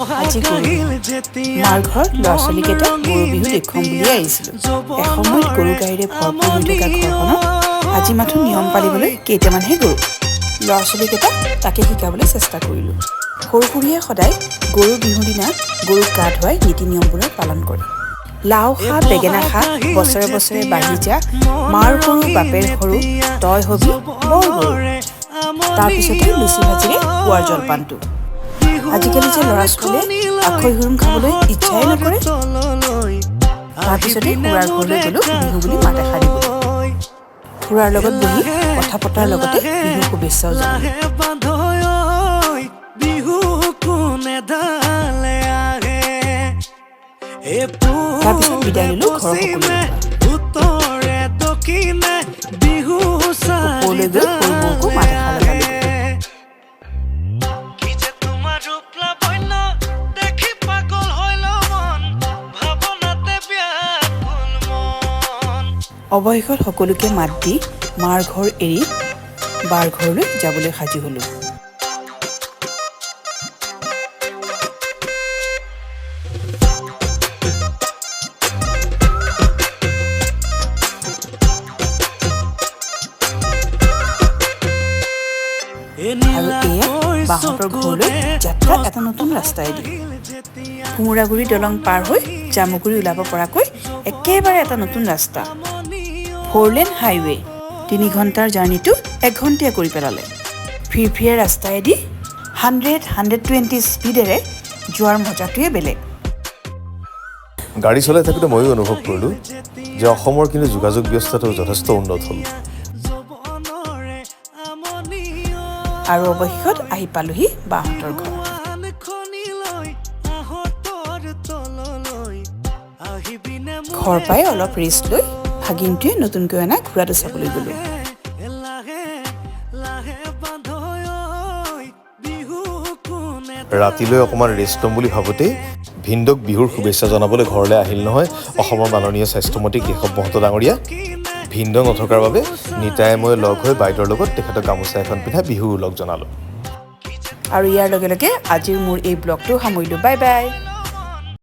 আজি গৰু বিহু। মাৰ ঘৰত ল'ৰা ছোৱালীকেইটাক গৰু বিহু দেখুৱাম বুলিয়ে আহিছিলোঁ। এসময়ত গৰু গাড়ীৰে ভৰপূৰ হৈ থকা ঘৰখনত আজি মাথো নিয়ম পালিবলৈ কেইটামানহে গৰু। ল'ৰা ছোৱালীকেইটাক তাকে শিকাবলৈ চেষ্টা কৰিলোঁ। সৰু খুৰীয়ে সদায় গৰু বিহুৰ দিনা গৰুক গা ধুৱাই নীতি নিয়মবোৰৰ পালন কৰে। লাও খা, বেঙেনা খা, বছৰে বছৰে বাঢ়ি যা, মাৰ সৰু বাপেৰ সৰু, তই হবি বৰ গৰু। তাৰপিছতে লুচি ভাজিৰে পুৱাৰ জলপানটো। আজিকালি যে ল'ৰা ছোৱালীয়ে আখৈ হুৰুম খাবলৈ ইচ্ছাই নকৰে। তাৰপিছতে খুৰাৰ ঘৰলৈ গ'লো বিহু বুলি মাত এষাৰ দিবলৈ। খুৰাৰ লগত বহি কথা পতাৰ লগতে বিহু শুভেচ্ছাও জনালোঁ। বিহু কোনে ঢালে আহে? তাৰপিছত বিদায় ল'লো ঘৰৰ সকলোৰে পৰা। উত্তৰে দক্ষিণে বিহু। ওপৰলৈ গৈ সৰু বৌকো মাত এষাৰ লগালোঁ। কি যে তোমাৰ ৰূপ লাৱণ্য, দেখি পাগল হইল মন, ভাৱনাতে ব্যাকুল মন। অৱশেষত সকলোকে মাত দি মাৰ ঘৰ এৰি বাৰ ঘৰলৈ যাবলৈ সাজু হ'লোঁ। আৰু এয়া বাহঁতৰ ঘৰলৈ যাত্ৰা এটা নতুন ৰাস্তাইদি। কোমোৰাগুৰি দলং পাৰ হৈ জামুগুৰি ওলাব পৰাকৈ একেবাৰে এটা নতুন ৰাস্তা, ফ'ৰলেন হাইৱে। 3 ঘণ্টাৰ জাৰ্ণিটো এঘণ্টীয়া কৰি পেলালে। ফিৰফিৰীয়া ৰাস্তাইদি 100, 120 স্পীডেৰে যোৱাৰ মজাটোৱে বেলেগ। গাড়ী চলাই থাকোঁতে ময়ো অনুভৱ কৰিলোঁ যে অসমৰ কিন্তু যোগাযোগ ব্যৱস্থাটো যথেষ্ট উন্নত হ'ল। যৌৱনৰে আমনি। আৰু অৱশেষত আহি পালোহি বাহঁতৰ ঘৰ। খনিলৈ আহঁতৰ তললৈ আহিবিনে? ঘৰ পাই অলপ ৰেষ্ট লৈ ভাগিনটোৱে নতুনকৈ অনা ঘোঁৰাটো চাবলৈ গ'লোঁ। লাহে লাহে বান্ধৈ বিহু কোনে? ৰাতিলৈ অকণমান ৰেষ্ট ল'ম বুলি ভাবোঁতেই ভিনদেউক বিহুৰ শুভেচ্ছা জনাবলৈ ঘৰলৈ আহিল নহয় অসমৰ মাননীয় স্বাস্থ্যমন্ত্ৰী কেশৱ মহন্ত ডাঙৰীয়া। ভিনদেউ নথকাৰ বাবে নিতাই মই লগ হৈ বাইদেউৰ লগত তেখেতক গামোচা এখন পিন্ধাই বিহু ওলগ জনালোঁ। আৰু ইয়াৰ লগে লগে আজিৰ মোৰ এই ব্লগটো সামৰিলোঁ। Bye bye.